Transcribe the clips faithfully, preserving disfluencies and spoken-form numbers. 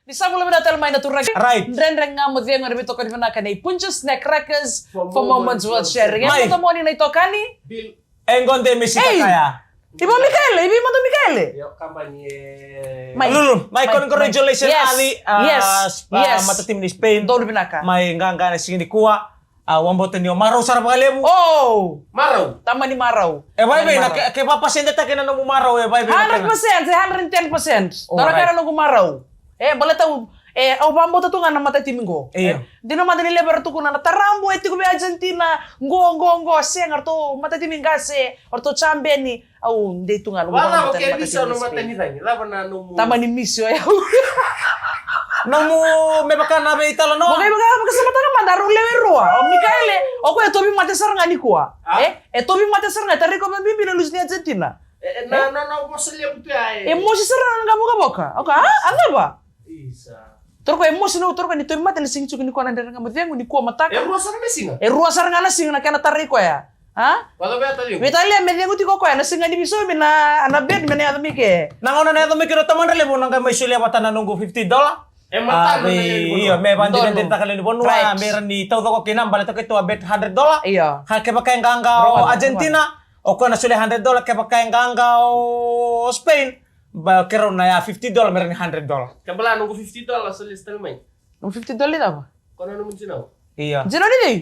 Ni sa bula vinaka tale mai na turaga. Right. Dredre Ga Mo Cegu, na veitokoni vinaka nei Punjas Snack Crackers for moments worth sharing. E mai. Mai. Moto moni na itokani. Bill. E gode me sika. Ei. Kaya. Ivo Mikaele, Ivi Moto Mikaele. Yo, kambani e. Mai. Lulu, mai. Mai. Congratulations, yes. Ali. Ah, yes. Ah, yes. Matatimi ni Spain. Donu vinaka. Mai qaqa na siga nikua. Ah, au vakabauta ni o marau sara vakalevu. Oh! Marau. Tamani marau. E vakaevei na ke, ke vakapasedetaki na nomu marau, e vakaevei na kena? Hundred percent, e hundred and ten percent. All right. Dara kaya na noqu marau. E, baleta au, e, au vakabauta tu ga na matatimi qo. Io. E, dina mada ni levu era tukuna na tarabu e tiko vei Argentina, qo, qo, qo, sega, ratou matatimi qase, ratou jabeni. Au dei tu ga na. Vacava ke visa na mataniragi? Cava na nomu? Tamani misi o yau. Nomu me vaka na veitalanoa. Mo qai vaka, vakasamataka mada, rau lewe rua. O Mikaele, o koya e tauvimate sara ga nikua. A? E, e tauvimate sara ga, e tarai koya vakabibi na lusi ni Argentina. E, e, na, na, na vosa levu tu ya, e. E mosi sara ga na qavokavoka. O koya, a? A cava? Isa. Toro koya e mosi, no, toro koya ni tauvimate na siga tiko nikua na Dredre Ga Mo Cegu, nikua mataka. E rua sara na siga? E rua sara ga na siga na kena tarai koya. A? Vacava ya tale? Veitalia me cegu tiko koya na siga ni visomi na, na bet me na yaco mai ke. Na gauna na yaco mai ke na tamadra levu na qai mai solia vata na noqu fifty dollar. E matana na lewe ni vanua. Io, me vakadinadinataka na lewe ni vanua, me ra ni taucoko kina, baleta keitou a bet hundred dollar. Io. Ka kevaka e qaqa o Argentina, o koya na solia hundred dollar, kevaka e qaqa o Spain, ba, keirau na ya fifty dollar, me ra ni hundred dollar. Ke bala noqu fifty dollar, solia tale mai. Nomu fifty dollar cava? Ko na nomu dinau. Io. Dinau ni cei?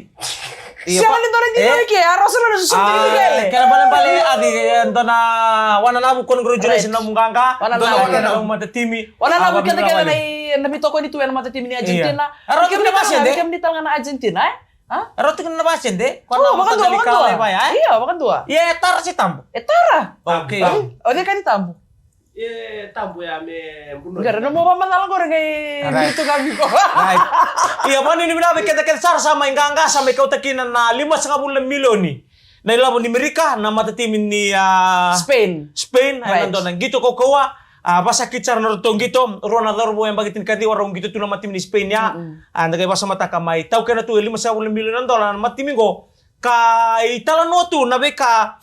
Io. Sega ni dua na dinau i ke, a rosa na susu ni kele. Kena balebale, a di, e, dua na wananavu, congratulations na nomu qaqa. Wananavu. Dua na wananavu matatimi. Wananavu kece kece na i, na veitokoni tu ena matatimi ni Argentina. Io. A rauta kina na vasede. Kemuni tale ga na Argentina, e? A? A rauta kina na vasede. Ko na vakadua, vakadua. Io, vakadua. Ia, e tara se tabu? E tara. Okay. O cei ka ni tabu? E tabu ya me bunua. Qara, nomu vakamacala qori qai. Right. Bitu ga viko. Right. Ia, vakanuinui vinaka vei keda kece sara sa mai qaqa, sa mai kauta kina na limasagavulu na milioni na ilavo ni Merika, na matatimi ni, a, Spain. Spain, ena dua na qito kaukauwa. A, vakasakiti sara na nodratou qito, rua na cauravou yabaki tinikaciwa rau qito tu na matatimi ni Spain ya. A, da qai vakasamataka mai taukena tu e limasagavulu na milioni na dola na matatimi qo. Ka italanoa tu na veika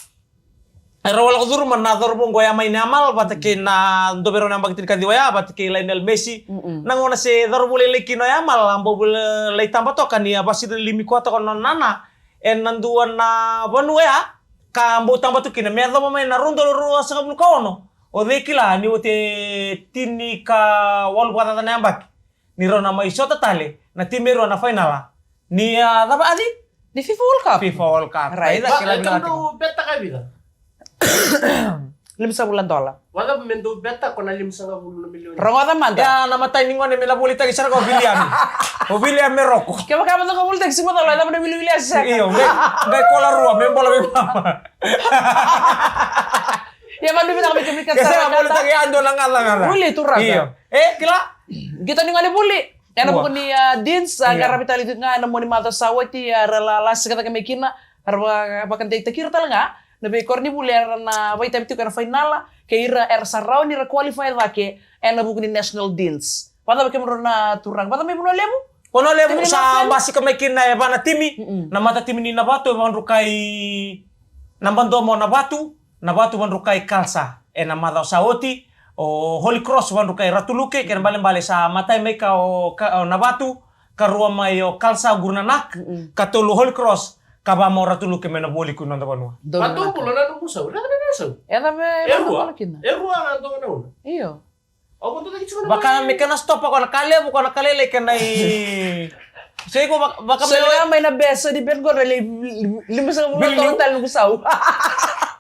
E rau a lako curuma na cauravou qo ya mai na Yamal vata kei na dua vei rau na yabaki tinikaciwa ya vata kei Lionel Messi. Na gauna se cauravou lailai kina o Yamal, a bau lai taba toka ni a vasina limi koya toka na nona nana ena dua na vanua ya ka bau taba tu kina me yacova mai na rua na udolu ruasagavulu ka ono. O cei kila ni oti e tinikawalu vakacaca na yabaki ni rau na mai sota tale na timi e rua na fainala. Ni a cava, Aci? Ni FIFA World Cup. FIFA World Cup. Right. Raica, kila vinaka tiko. Dou betaka e vica? Limasagavulu na dola. Vacava me dou beta ko na limasagavulu na milioni? Rogoca mada. Ia, na matai ni gone me na volitaki sara ga o Viliami. O Viliami Meroko. Kevaka me na volitaki, sega ni cala, e cava na wiliwili a sega. Io, qai, qai kola rua me bola veimama. Ia, mada vinaka me kemuni ka sara ga volitaki, a dua na gacagaca. Vuli, turaga. Io. E, kila? Qito ni gone vuli. Ena vuku ni, a, Deans, a, qaravi tale tiko ga ena mua ni macawa sa oti, a, ra la, lasika cake mai kina, ra va, vakadeitaki ira tale ga na veikoronivuli era na vakaitavi tiko ena fainala, kei ira era sa rawa ni ra qualify cake ena vuku ni National Deans. Vacava kemudrau na turaga? Vacava mai Vanua Levu? Vanua Levu sa basika mai kina e va na timi, na matatimi ni Navatu, e vakadrukai Nabadomo Navatu, Navatu vakadrukai Calsa ena macawa sa oti, o Holy Cross vakadrukai Ratuluke, kena balebale sa matai mai ka o, ka, o Navatu, ka rua mai o Calsa Gurinanak, ka tolu Holy Cross, ka va mai o Ratuluke me na voli kina noda vanua. Donu vinaka. Vakatou bula na nomu sau, raica na nomu sau. E cava e rua, e rua na dua na una. Io. Vaka me kena stop ko na ka levu, ko na ka lailai kena i. So iko vaka, vaka me. So ga mai na best, so ni ben ko na le, limasagavulu na tolu tale noqu sau.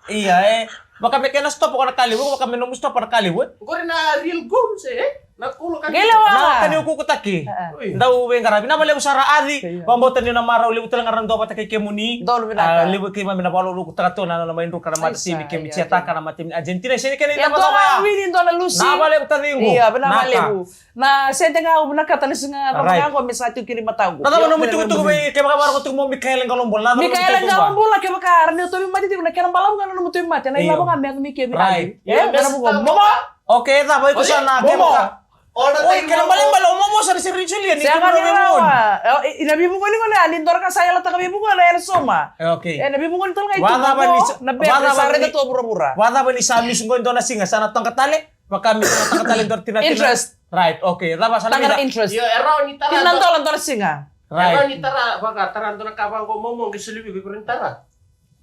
Ia, e. Vaka me kena stop ko na ka levu, vaka me nomu stop ko na ka levu, e. Qori na real goals, e. Na kula ka. Qai lewa. Na ka ni ukukutaki. Dau veiqaravi. Vinaka vakalevu sara Aci. Vakabauta ni na marau levu tale ga ra dua vata kei kemuni. Donu vinaka. A, levu keimami na vakalolokutaka tu na nona mai druka na matatimi, kemuni tiataka na matatimi ni Argentina. Sega ni kena i dua na wini, dua na lusi. Vinaka vakalevu taciqu. Io, vinaka vakalevu. Na sede ga au vinakata na siga cava ga qo me sa tiko kina i mataqu. Na cava nomu itukutuku vei kevaka vaka tiko mo Mikaele Qalobula? Mikaele Qalobula, kevaka ra ni tauvimate tiko na kena balavu ga na nomu tauvimate. Na ilavo ga me yaco mai ke vei Aci. E, na vuku momo. Okay, cava iko sa na kevaka. Oi, kena balebale o momo sa na sere ni solia ni kemudrou veivugoni. Ina veivugoni gona, ni dua na ka sa yalataka veivugoni ena soma. Okay. Ena veivugoni tale ga i tuba qo, na bete sa raica tu o vuravura. Vacava ni sa misi qo e dua na siga, sa na toqa tale, vaka me sa na toqa tale e dua na tina. Interest. Right, okay. Cava sa na Taqara mita? Interest. Io, e rawa ni tara Tina dua. Dola, dola siga. Right. E rawa ni tara, vaka, tara dua na ka vaqo, momo, qai soli vei iko, iko ni tara.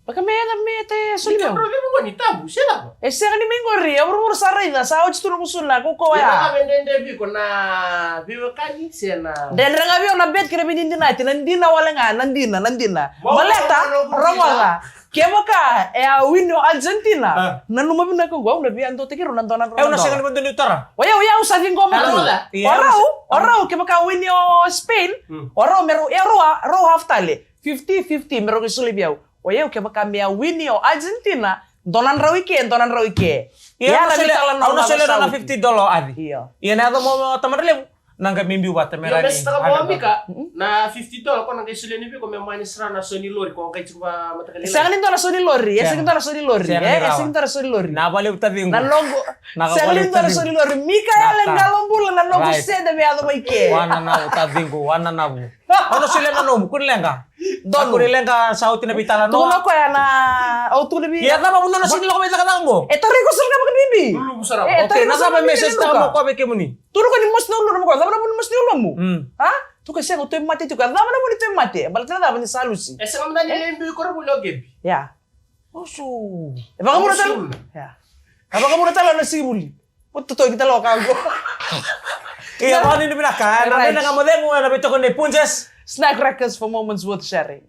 Vaka me yaca me te soli vei au. Iko ni tabu, se cava? E sega ni mai qori, e vuravura sa raica, sa oti tu na gusuna, ko ko Io, ya. Na ka me dredre vei iko na veiwekani, se na Dredre ga vei au na bet kei na veidinadinati, na dina wale ga, na dina, na dina. Mo, Baleta, mo, mo, mo, rogoca. Kevaka e a wini o Argentina, Ah. nanuma vinaka qo, au na via dua teki rau na dua na E, au na sega ni via dua ni tara. O yau, o yau sa ciqoma tu. Rogoca. O rau, o rau, kevaka a wini o Spain, Mm. o rau me rau, e rau, rau half tale. Fifty fifty me rau qai soli vei au. O yau kevaka me a wini o Argentina, dua na drau i ke, dua na drau i ke. Ia, Ia, au na na soli, vitala na au na nona soli na sa na uti. fifty dollar o Avi. Io. Ia na yaco mo, mo tamata levu. Na qai mai biu vata me Io, rani. Mesa taka mo Mika, Mm. na fifty dollar ko na qai solia ni vei iko me mani sara na so ni lori, ko qai tiko va mataka lailai. Sega ni dua na so ni lori, e Sega. sega ni dua na so ni lori, Sega e, ni e rawa. sega ni dua na so ni lori. Na vale uta vingu. Na logo, Na sega ni vale dua na uta so ni vingu. lori. Mikaele Nata. Qalobula na noqu Right. sede me yaco mai ke. Wana na uta vingu, wana na vu. Au na solia na nomu, kua ni leqa. Donu. Kua ni leqa sa oti na vitala Tukuna no. koya na, au tukuna vei Ia cava vuna na so ni lako mai cakacaka qo? E tarai ko sara ga vakabibi. Luluvu sara. E, Okay, tarai na ko sara cava ga me vakabibi, message Nata. tama koya vei kemuni? Tukuna ko ni mosi na ulumu, cava na vuna ni mosi na ulumu? Mm. Ha? Tuka sega, o tauvimate tiko. Cava na vuna ni tauvimate? Baleta na cava ni sa lusi? E sega mada ni Eh? lebi ko ra vuli o Gebi. Ya. Oso. E vakavuna tale. Oso. Ya. E vakavuna tale na sivuli. O totoki tale o ka qo. Ia, Na- vakanuinui vinaka, e, na Right. vena ga mo cegu, e, na veitoko nei Punjas. Snack Crackers for moments worth sharing.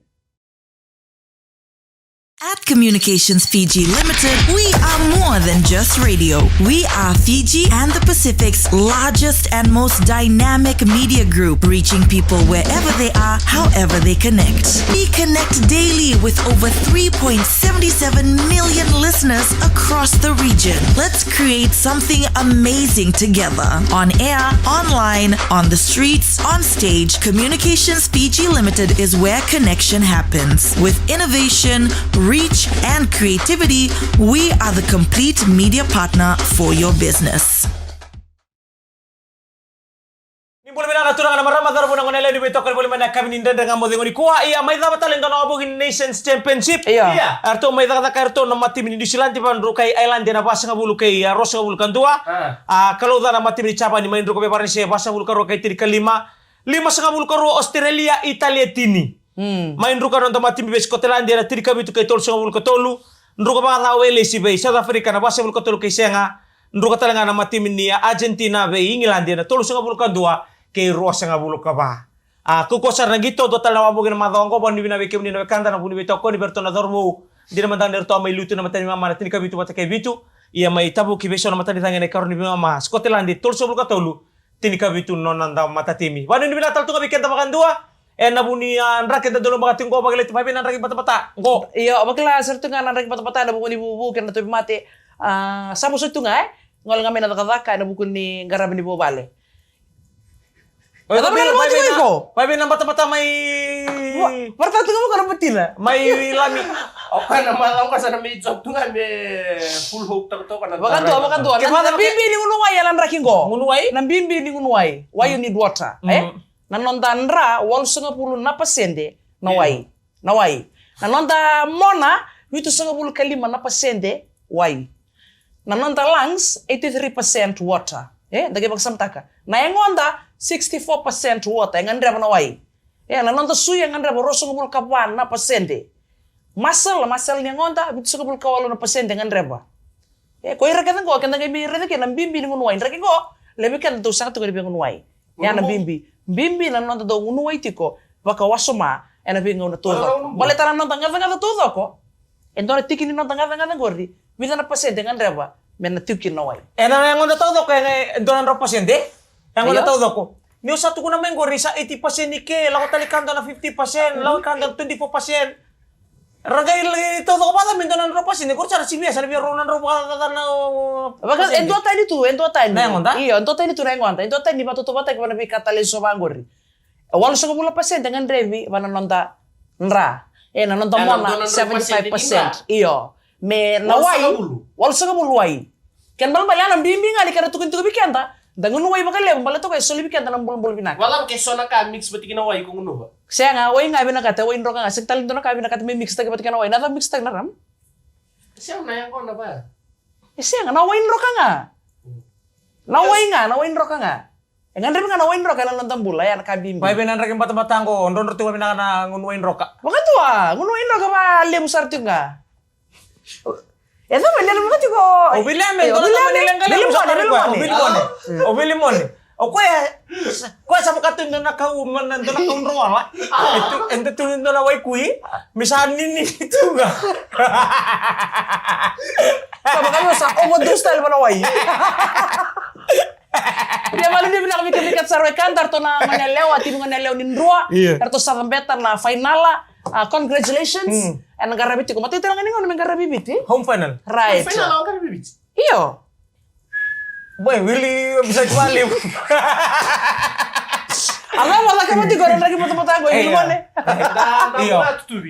At Communications Fiji Limited, we are more than just radio. We are Fiji and the Pacific's largest and most dynamic media group, reaching people wherever they are, however they connect. We connect daily with over three point seven seven million listeners across the region. Let's create something amazing together. On air, online, on the streets, on stage, Communications Fiji Limited is where connection happens. With innovation, reach, and creativity, we are the complete media partner for your business. Ni bula vinaka na turaga na marama, cauravou, na goneyalewa, ni veitokoni voli mai na yakavi ni Dredre Ga Mo Cegu nikua. Ia, mai cava tale e dua na wavoki ni Nations Championship. Io. Ia. Eratou mai cakacaka eratou na matimi ni Niusiladi, vadrukai Ireland ena vasagavulu kei, a, ruasagavulu ka dua. A. A, kalouca na matimi ni Japani, mai druka vei Varanise, vasagavulu ka rua kei tinikalima. Limasagavulu ka rua Australia, Italia tini. Mm. Mai druka na noda matimi vei Scotland ena tinikavitu kei tolusagavulu ka tolu. Druka vakaca o Welesi vei South Africa na vasagavulu ka tolu kei sega. Druka tale ga na matimi ni Argentina vei Igiladi ena tolusagavulu ka dua kei ruasagavulu ka va. A, kaukaua sara na qito, dua tale na wavoki na macawa oqo, vakanuinui vinaka vei kemuni na wekada, na vu ni veitokoni vei iratou na cauravou. Dina mada ni ratou a mai lutu na matanimama na tinikavitu vata kei vitu. Ia mai tavuki vei so na matanicaga ena ikarua ni veimama, Scotland tolusagavulu ka tolu, tinikavitu na noda matatimi. Vakanuinui vinaka tale tu ga vei keda vakadua. Ena vu ni, a, draki eda dau lomaka tiko qo, vakilai tu mai vei na draki batabata qo. Io, vakila sara tu ga na draki batabata ena vuku ni vuvu kei na tauvimate. A, sa vosoti tu ga, e? Gole ga mai na cakacaka ena vuku ni qaravi ni vuvale. Oi, Cava Gabriel, na vai vei na, iko? Vai vei na batabata mai. Wa-, varata tu ga vaka na batina. Mai Lami. O koya na macawa qo sa na mai job tu ga me full hook toka toka na Vakadua, tara. Vakadua. Ke Na, vaka na na ke- bibi ni gunu wai ena draki qo. Gunu wai? Na bibi ni gunu wai. Why you need water, eh? Mm. Na noda dra, walusagavulu na pasede na Io. wai. Na wai. Na noda mona, vitusagavulu ka lima na pasede wai. Na noda lungs, eighty-three percent water. E, da qai vakasamataka. Na yagoda, sixty-four percent water, e gadreva na wai. E, na noda sui, e gadreva ruasagavulu ka va na pasede. Muscle, muscle ni yagoda, vitusagavulu ka walu na pasede e gadreva. E, ko ira kece qo, keda qai mai raica kina na bibi ni gunu wai. Draki qo, levu vei keda dau sega tiko ni via gunu wai. Ia na bibi. Bibi na noda dau gunu wai tiko vakawasoma ena veigauna taucoko. Baleta na noda gacagaca taucoko. E dua na tiki ni noda gacagaca qori, vica na pasede e gadreva me na tiko kina na wai. Ena yagoda taucoko, e dua na drau pasede. E yagoda taucoko. Ni o sa tukuna mai qori sa eighty percent i ke, lako tale ka dua na fifty percent, lako ka dua na twenty-four percent. Ra qai lai taucoko vata me dua na drau pasede, qori sa na sivia, sa na via rua na drau vakacaca na, o, Vaka, pasede. E duatani tu, e duatani. Na yagoda? Io, e duatani tu na yagoda. E duatani ni vakatautauvatataki vua na veika tale eso vaqori. E walusagavulu na pasede e gadrevi vua na noda dra. E, na noda mona, seventy-five percent. Io. Me na wai, walusagavulu wai. Kena ibalebale ya na bibi ga ni kena tukuni tiko vei keda. Da gunu wai vakalevu, baleta o koya e soli vei keda na bulabula vinaka. Vakacava ke so na ka mix vata kei na wai ko gunuva? Sega, wai ga e vinakata, wai droka ga. Sega tale ni dua na ka e vinakata me mix taki vata kei na wai. Na cava mix taki na ram? Sega na yaqona va. E sega, na wai droka ga. Na wai ga, na wai droka ga. E gadrevi ga na waidroka ena noda bula, ya na ka bibi. Vaive na draki batabata qo, drodro tiko vinaka na gunu waidroka. Vakadua, gunu waidroka va levu sara tiko ga. E cava, e levu vaka tiko. O Viliame, e, o dua na Viliame, tamani leqa levu, Vili Mone, sara Vili tiko. Mone. O Vili Mone. O Vili Mone. O koya, sa, koya sa vaka tu dua na kau, ma, na dua na kau droala. E tu, e tu dua na waikui, me sa nini tu ga. Sa vaka me sa overdose tale va na wai. Ia, vale ni vinaka vei kemuni kece sara wekada, ratou na gone yalewa, timi gone yalewa ni Drua. Io. Ratou sa cabeta na fainala. Ah, congratulations. Mm. Ena qaravi tiko. Matai tale ga ni gauna me qaravi Viti. Home final. Right. Final o qaravi Viti. Io. Boy, Willy, bisa tu vale. Alo, mo laki mo tiko, ena draki mo tiko, mo tiko, Willy Mone. Io.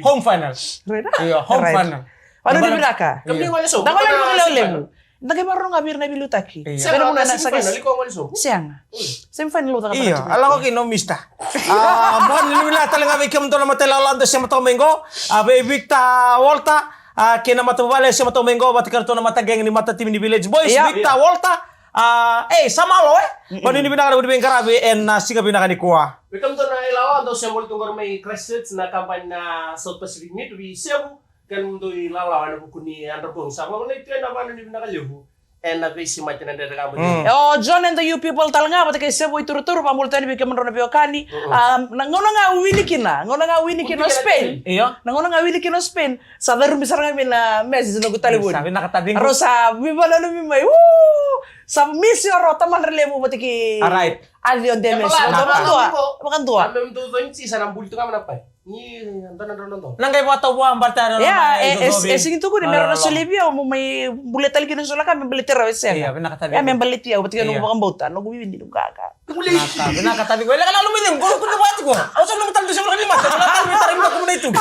Home final. Right. Io, home final. Vale ni vinaka. Kemuni gole sobu. Da gole ni vaka levu. Da qai vakarorogo vei ira na veiliutaki. Io. Sega, na semi final, iko gole sobu. Sega. Semi final, io, a lako kina o Mister. Ah, boni ni vinaka tale ga vei kemudou na mata ilawalawa dou sema toka mai qo. Ah, vei Victor Walter, ah, kei na matavuvale sema toka mai qo, vata kei ratou na mata gang ni mata timi ni Village Boys, io. Victor Walter. Ah, ei, sa malo, eh? Mm-mm. Boni ni vinaka na veiqaravi ena siga vinaka nikua. Vei kemudou na ilawalawa dou sema voli tu qori mai Christchurch, na kabani na South Pacific Meat, vei Sevu. Kemudou ilawalawa ena vuku ni yadra bogi, sa gole tu ena vanu ni vinaka levu. Ena veisemati na dredre ga mo. Mm. O John and the U people tale ga vata kei Sevu i Turuturu, vakabula tale vei kemudrau na veiwekani. Mm-mm. Ah, na gauna ga wini kina, gauna ga wini kina o Spain. Io. Na gauna ga wini kina o Spain, sa carubi sara ga mai na message noqu talevoni. Sa vinaka taciqu. Rau sa veivakananumi mai. Woo! Sa misi o rau, tamadra levu vata kei. Alright. Adio Demes. Vakadua. Vakadua. Sa me mudou coni sa na buli tu ga mai na pai. Ni dona, dona, dona. Na qai vakatau vua, baleta na, ya, na, e, e, e sigi tukuni me ra na solia vei au, mo mai buleta tale kina na sola ka me baleti rau, e sega. Ia, vinaka taciqu. Ia, me baleti au, vata kei noqu vakabauta, noqu vivini, noqu qaqa. Vinaka, vinaka taciqu. E leqa na loma i cegu, qo kuda vata qo. Au sa nomu tale tu se vaka ni mata, na tale me tara ni mata kumuna i tuki.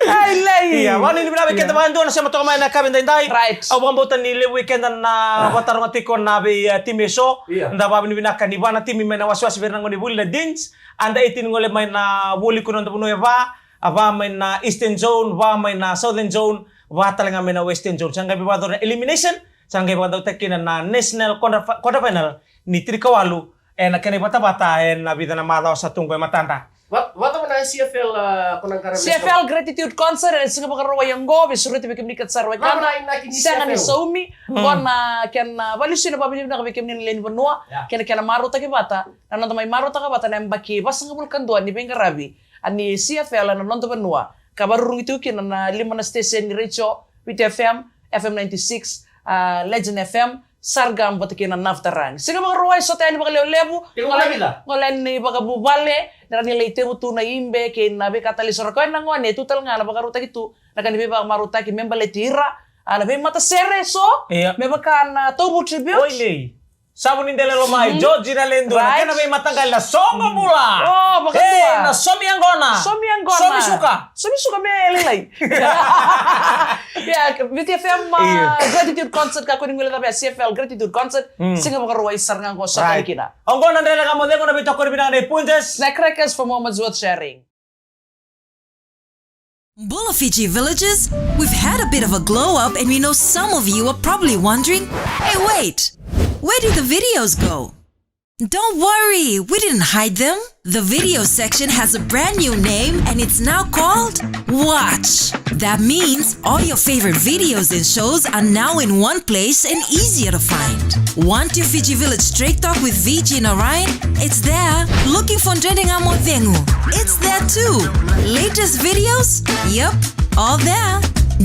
Ai, lai. Ia, vani ni vinaka vei keda vakadua na sema toka mai na yakavi edaidai. Right. Au vakabauta ni levu vei keda na vakataroga tiko na vei, eh, timi eso. Ia. Da vavinavinaka ni va na timi mai na wasewase vei ira na gonevuli na Deans. Under eighteen gole mai na vualiku na noda vanua e va, a va mai na Eastern Zone, va mai na Southern Zone, va tale ga mai na Western Zone. Sa qai vakayacori na elimination, sa qai vakadautaki kina na national quarter, quarter final ni tinikawalu, ena kena ivatavata ena vica na macawa sa tu qo e matada. Va, vacava na C F L, ah, ko na qara C F L Gratitude Concert, ena siga Vakarauwai oqo, veisureti vei kemuni kece sara wekada. Sega ni saumi, qo na kena, ah, vakalesui na vavinavinaka vei kemuni na lewe ni vanua, kei na kena marautaki vata. Na noda mai marautaka vata na yabaki vasagavulu ka dua ni veiqaravi ni C F L ena noda vanua, ka vakarurugi tiko kina na lima na station ni retio, Viti F M, F M ninety-six, ah, Legend F M, Sargam vata kei na Navtarang. Siga Vakarauwai, sota yani vakalevulevu. Gole yani, gole yani na ivakavuvale, na ra ni lai tevu tu na ibe kei na veika tale eso, ra koya na gone e tu tale ga na vakarautaki tu na ka ni veivakamarautaki me baleti ira, ah, na veimatasere eso, me vaka na Tobu Tribute. Oi, lei. Savu ni dela e lomai, George Naledua, na kena veimataqali na Soqo Bula. Oh, vakadua. E, na Somi Yaqona. Somi Yaqona. Somi Suka. Somi Suka me lailai. Ia, Viti F M, ah, Gratitude Concert, kakua ni guilecava ya, C F L Gratitude Concert, siga Vakarauwai sara ga qo, sota kina. Oqo na Dredre Ga Mo Cegu, na veitokoni vinaka nei Punjas. Na Crackers, for moments worth sharing. Bula, Fiji villagers, we've had a bit of a glow up and we know some of you are probably wondering, "Hey, wait, where did the videos go?" Don't worry, we didn't hide them. The video section has a brand new name and it's now called Watch. That means all your favorite videos and shows are now in one place and easier to find. Want your Fiji Village Straight Talk with V G and Orion? It's there. Looking for Dredre Ga Mo Cegu? It's there too. Latest videos? Yep, all there.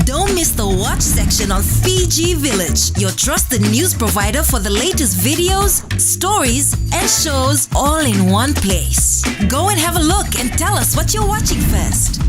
Don't miss the Watch section on Fiji Village, your trusted news provider for the latest videos, stories, and shows all in one place. Go and have a look and tell us what you're watching first.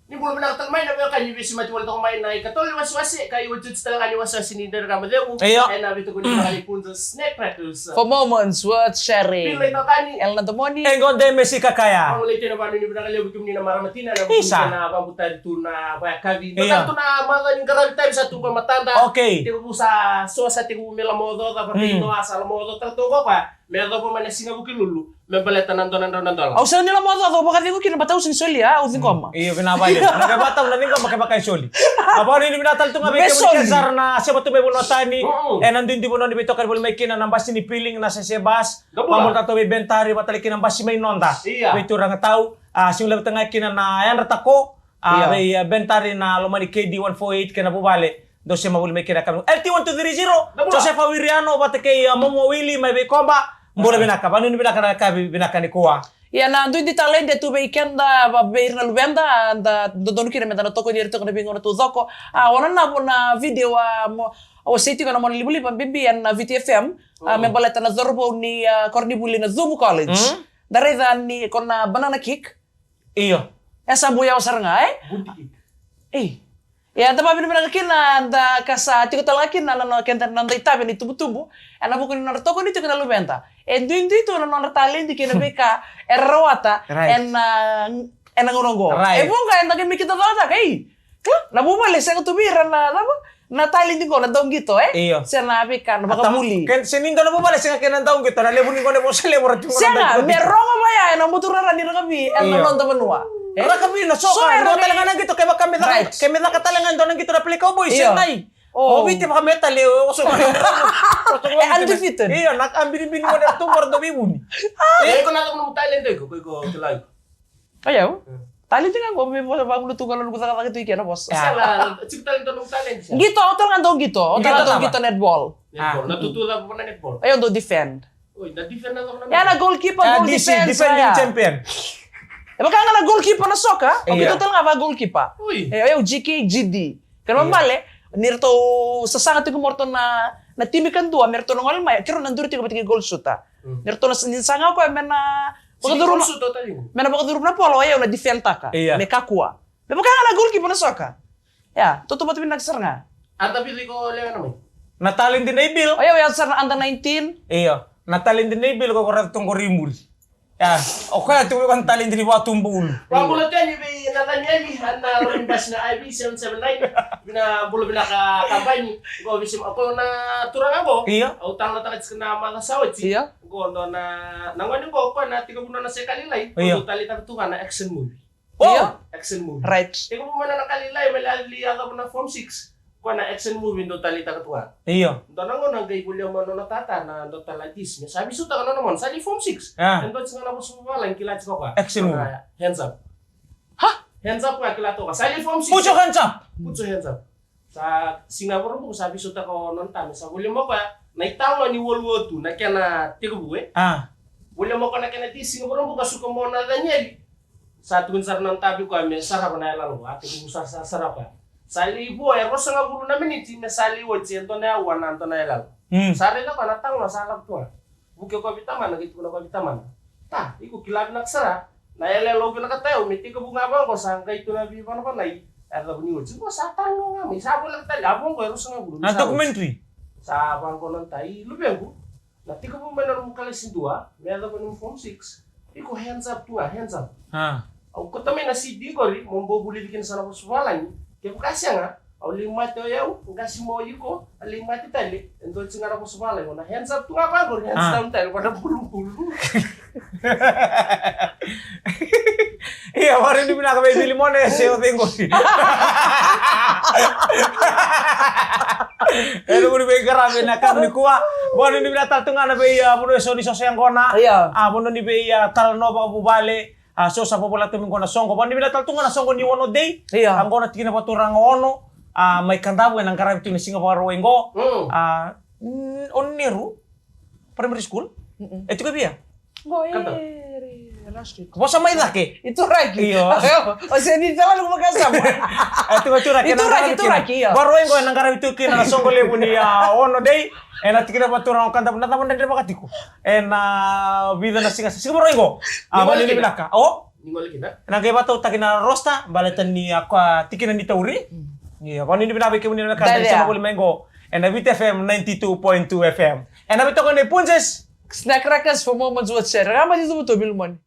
Ni bula vinaka tale mai na veiwekani ni veisemati wale toka mai na ikatolu ni wasewase, ka iotioti tale ga ni wasewase ni Dredre Ga Mo Cegu. Io. Ena veitokoni vinaka ni Punjas Snack Crackers. For moments worth sharing. Pila itokani. Elena Domoni. Eqo Demesi Kakaya. Au lai tena vanu ni vinaka levu kemuni na marama tina, na vuku ni kena vakabutari tu na vakayakavi. Io. Vakabutari tu na macawa ni qaravi tavi sa tu qo e matada. Okay. Tekivu sa so sa tekivu me lomaocaoca, vakainoa sa lomaocaoca tale tu qo koya. Me yacova mai na siga Vukelulu me baleta na dua na drau na dola. Au sega ni lomana, au vakacegu kina, baleta au sega ni solia, au ciqoma. Io, vinaka vakalevu. Na kevaka au na ciqoma, kevaka e soli. A, vakanuinui vinaka tale tu ga vei kemuni sara na sema tu mai Vanua Tani. Mm. Ena duidui vanua ni veitokani voli mai kina na basi ni Piling, na Sese Bus. Vakabula tale tu vei Ben Tari, vata tale kina na basi mai Noda. Io. Vei turaga tau. A, sega ni laveta ga kina na yadra tako. A, vei, a, Ben Tari na loma ni K D one four eight kei na vuvale. Dou sema voli mai kina ka. L T one two three zero. Josefa Wiriano vata kei, a, Momo Wili mai Veikoba. Bula vinaka, vakanuinui vinaka na yakavi vinaka nikua. Ia na duidui tale e tu vei keda, vei ira na luveda, da dodonu kina meda na tokoni ira toka na veigauna taucoko. A, o na navo na video, a, mo, o sei tiko na mona livaliva bibi ena Viti F M. A, me baleta na cauravou ni, a, koronivuli na Cuvu College. Da raica ni ko na banana kick. Io. E sa bui yawa sara ga, e? Good kick. E. Ia, da vavinavinaka kina, da ka sa tiko tale ga kina na, na, keda na noda itavi ni tubutubu. Ena vuku ni nodra tokoni tiko na luveda. E duidui tu na nodra taledi kei na veika era rawata ena, ena gauna oqo. E vuqa eda qai mai kidacalacataka, ei. Kila, na vuvale sega tu vei ira na, na, na taledi qo na dauqito, e? Io. Se na veika na vakavuli. Ke, se ni dua na vuvale sega kei na dauqito, na levu ni qo na vosa levu ra tu qo na dauqito. Sega, me rogo vaya ena buturara ni rakavi ena noda vanua. E? Rakavi na soka, soka, dua tale ga na qito, kevaka me caka, ke me caka tale ga e dua na qito na Play Cowboys, sega. O Viti vaka me tale, o so. E undefeated. Io, na ka binibini qo na tu qo ra dau veivuni. E, ko na lako na taledi qo, ko, ko, ko, ko, Oi au? Taledi ga qo me vosa vagulu tu ga lona cakacaka tu i kena vosa. Sala, tiko taledi dua nomu taledi sa. Qito, au tale ga dau qito, au tale ga dau qito netball. Netball, na tutu cava na netball? Oi au dau defend. Oi, na defend na cava na netball? Ia na goalkeeper, goal defense, defending champion. E vaka ga na goalkeeper na soka, au qito tale ga va goalkeeper. Oi. E, oi au G K, G D. Kena ibalebale, ni ratou sasaga tiko mo ratou na, na timi kadua, me ratou na gole mai, keirau na duri tiko vata kei goal shooter. Mm. Ni ratou na, ni saga o koya me na vakacuruma, me na vakacuruma na polo, o yau na defend taka. Ia. Me kakua. Me vaka ga na goalkeeper na soka. Ia, tautauvata vinaka sara ga. Ata vica iko lewe na mai? Na taledi na ibil. O yau, o yau sara na under nineteen. Ia, na taledi na ibil ko ko raica tu qori i muri. Ia, o koya tu ko na taledi ni vatubu ulu. Vakabula tale vei na Danieli, ana lori basi na I V seven seven nine. Vina bula vinaka kabani. Qo visi ma ko na turaga qo. Ia. Au talanoataka tiko na macawa sa oti. Ia. Qo dua na, na gone qo, ko na tekivu nona se kalilai. Ia. Ko taleitaka tu ga na action movie. Ia. Action movie. Right. Tekivu mai nona kalilai, me lai yacova na form six. Ko na action movie dau taleitaka tu ga. Io. Dua na gauna qai volia mai nona tata na dau tala kis. Me sa veisautaka nona mona, sa lai form six. A. E dua tiko ga na vosa vavalagi kila tiko ga. Action movie. Hands up. Ha? Hands up ga kila toka. Sa lai form six. Put your hands up. Put your hands up. Sa siga Vakaraubuka sa veisautaka o nona tama, sa volia mai o koya na italanoa ni World War Two, na kena tekivu, e? A. Volia mai o koya na kena ti siga Vakaraubuka, suka mai o na Danieli. Sa tukuni sara nona tama vei koya me sarava na yaloyalo, a tekivu sa, sa sarava koya. Sa lai vo e ruasagavulu na miniti me sa lai oti e dua na aua na dua na yaloyalo. Mm. Sa raica koya na talanoa sa lako tu ga. Vuke koya vei tamana, qai tukuna koya vei tamana. Ta, iko kila vinaka sara. Na yaloyalo au vinakata au me tekivu ga vaqo sa qai tu na veivanavanai. E cava ni oti. Qo sa talanoa ga mai, sa voleka tale, a vaqo e ruasagavulu. Na documentary. Sa vaqo na ta, i luvequ. Na tekivu mai na nomu kalasi dua, me yacova nomu form six. Iko hands up tu ga, hands up. A. Au kauta mai na C D qori, mo bau vulici kina sa na vosa vavalagi. Kevaka sega, au lai mate o yau, qasi mai o iko, a lai mate tale, e dua tiko ga na vosa vavalagi, na hands up tu ga vaqori, hands down tale, vana bulubulu. Ia, vakanuinui vinaka vei Vilimone, e se o cei qori. E na vuli veiqaravi na yakavi nikua. Vakanuinui vinaka tale tu ga na vei, a, vanua eso ni soso yaqona. Ia. A, vanua ni vei, a, talanoa vakavuvale. A, so sa vovolata mai qo na soqo. Vakanuinui vinaka tale tu ga na soqo ni Ono Day. Ia. A, qo na tikina vakaturaga Ono. A, mai Kadavu, e na qaravi tu na siga Vakarauwai qo. Mm. A, mm, Ono Neru Primary School. Mm-mm. E tiko via? Qo e Kadavu. Vosa mai cake. Ituraki. Io. O se ni tala luku makasama. E tiko Ituraki, e na qaravi kina. Ituraki, io. Vakarauwai qo e na qaravi tu kina na soqo levu ni, a, Ono Day. E na tikina vakaturaga o Kadavu, na cava na dre vakatiko. E na vica na siga, siga Vakarauwai qo. A, vakanuinui vinaka. O? Ni gole kina. Na qai vakatautaki na roster, baleta ni a koya tikina ni tauri. Mm. Ia, vakanuinui vinaka vei kemuni na wekada ni sema voli mai qo. E na Viti F M ninety-two point two F M. E na veitokoni nei Punjas. Snack Crackers for moments worth sharing. Rama di tubutubu, Vilimone.